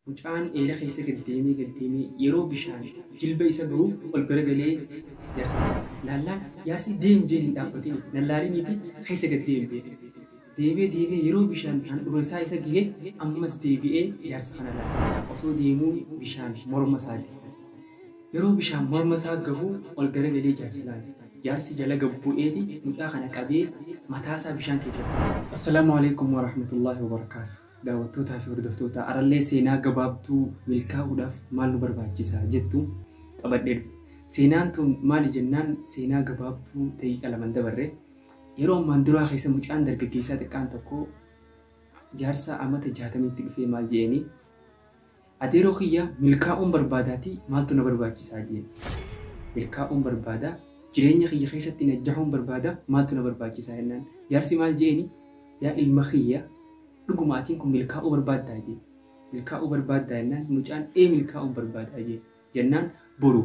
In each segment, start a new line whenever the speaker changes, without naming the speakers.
Mucaan eela keessa gad deemee gad deemee yeroo bishaan jilba isa gahu ol garagalee jaarsa laallaan jaarsi deem jeen hin dhaabbatini lallaaliniiti keessa gad deem jeen. Deemee deemee yeroo bishaan handhuura isaa isa gahe ammas deebi'ee jaarsa kana laala. Osoo deemuu bishaan morma isaa gahe. Yeroo bishaan morma isaa gahu ol garagalee jaarsa laala. Jaarsi jala gad bu'eeti mucaa kana qabee mataa isaa bishaan keessatti. Assalaamu alaikum warahmatullahi wabarakaatu. Daawwattootaa fi hordoftoota arallee seenaa gabaabduu milkaa'uudhaaf maal nu barbaachisa jettu qabadhee dhufe. Seenaan tun maali jennaan seenaa gabaabduu daqiiqa 2 dabarre. Yeroo ammaan duraa keessa mucaan dargaggeessaa xiqqaan tokko jaarsa amata 60tti dhufee maal je'eeni, Adeeroo kiyya milkaa'uun barbaadaatii maaltu na barbaachisaa jeen. Milkaa'uun barbaada, jireenya kiyya keessatti najjahuun barbaada, maaltu na barbaachisaa jennaan. Jaarsi maal je'eeni, yaa ilma kiyya dhuguma atiin kun milkaa'uu barbaaddaa jeen. Milkaa'uu barbaaddaa jennaan mucaan ee milkaa'uun barbaadaa jeen. Jennaan boru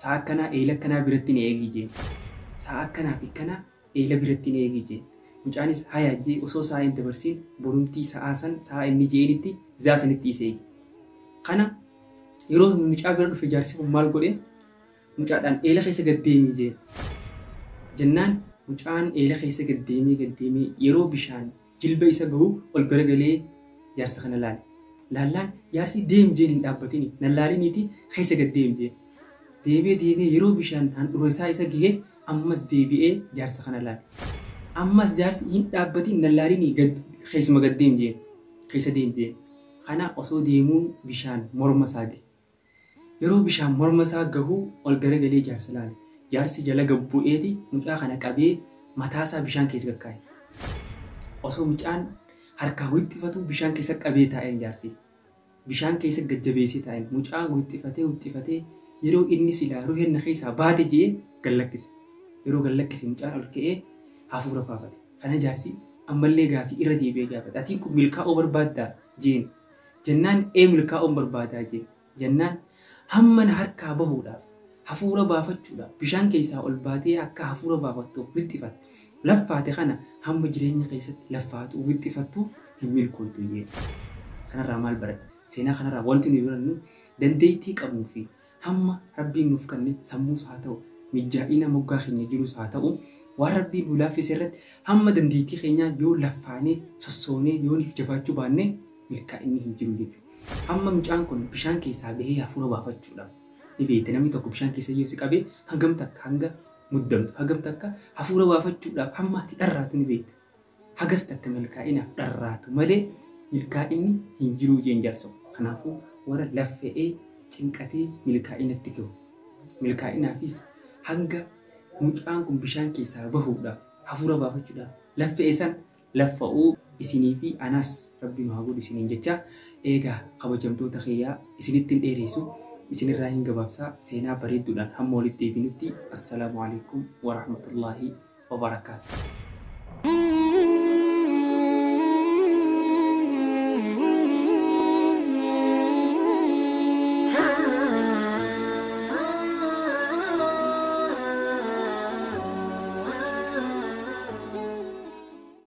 sa'a akkanaa eela akkanaa biratti na eegi jeen. Sa'a akkanaa fi akkanaa eela biratti na eegi jeen. Mucaanis haya jee osoo sa'a hin dabarsiin borumtii sa'aa san sa'a inni jeenitti zaa sanitti isa eegi. Kana yeroo mucaa bira dhufe jaarsi kun maal godhe mucaadhaan eela keessa gad deemii jeen. Jennaan mucaan eela keessa gad deemee gad deemee yeroo bishaan jilba isa gahu ol garagalee jaarsa kana laale. Laallaan jaarsi deem jeen hin dhaabbatini lallaaliniiti keessa gad deem jeen. Deemee deemee yeroo bishaan handhuura isaa isa gahe ammas deebi'ee jaarsa kana laale. Ammas jaarsi hin dhaabbatin lallaalinii gad keessuma gad deem jeen. Keessa deem jeen. Kana osoo deemuu bishaan morma isaa gahe. Yeroo bishaan morma isaa gahu ol garagalee jaarsa laale. Jaarsi jala gad bu'eeti mucaa kana qabee mataa isaa bishaan keessa gad kaa'e. Osoo mucaan harkaa wixxifatu bishaan keessa qabee taa'een jaarsi. Bishaan keessa gad jabeessee taa'een. Mucaan wixxifatee wixxifatee yeroo inni silaa ruheen na keessaa baate je'ee gad lakkise. Yeroo gad lakkise mucaan ol ka'ee hafuura baafate. Kana jaarsi ammallee gaafii irra deebi'ee gaafate. Atiin kun milkaa'uu barbaaddaa jeen. Jennaan ee milkaa'uun barbaadaa jeen. Jennaan hamma na harkaa bahuudhaaf hafuura baafachuudhaaf bishaan keessaa ol baatee akka hafuura baafattuuf wixxifatte. Laffaate kana hamma jireenya keessatti laffaatu wixxifattu hin milkooytu jeen. Kanarraa maal baranna? Seenaa kanarraa wanti nuyi barannu dandeettii qabnuu fi hamma Rabbiin nuuf kanne sammuus haa ta'u mijjaa'ina moggaa keenya jirus haa ta'u waan Rabbiin nu laaffise irratti hamma dandeettii keenyaa yoo laffaanee sossoonee yooniif jabaachuu baanne milkaa'inni hin jiru jechuudha. Hamma mucaan kun bishaan keessaa bahee hafuura baafachuudhaaf ni beekta namni tokko bishaan keessa yoo si qabe hangam takka hanga muddamtu hangam takka hafuura baafachuudhaaf hamma ati dharraatu ni beekta. Hagas takka milkaa'inaaf dharraatu malee milkaa'inni hin jiruu jeen jaarsa. Kanaafuu warra laffe'ee cinqatee milkaa'inatti gahu. Milkaa'inaafis hanga mucaan kun bishaan keessaa bahuudhaaf hafuura baafachuudhaaf laffe'e san laffa'uu isinii fi anaas Rabbi nu haa godhu isiniin jecha. Eegaa kabajamtoota kiyyaa isinitti hin dheeressu, isinirraa hin gabaabsaa seenaa bareedduudhaan hamma walitti deebinutti assalaamu alaikum warahmatullaahi wabarakaatu.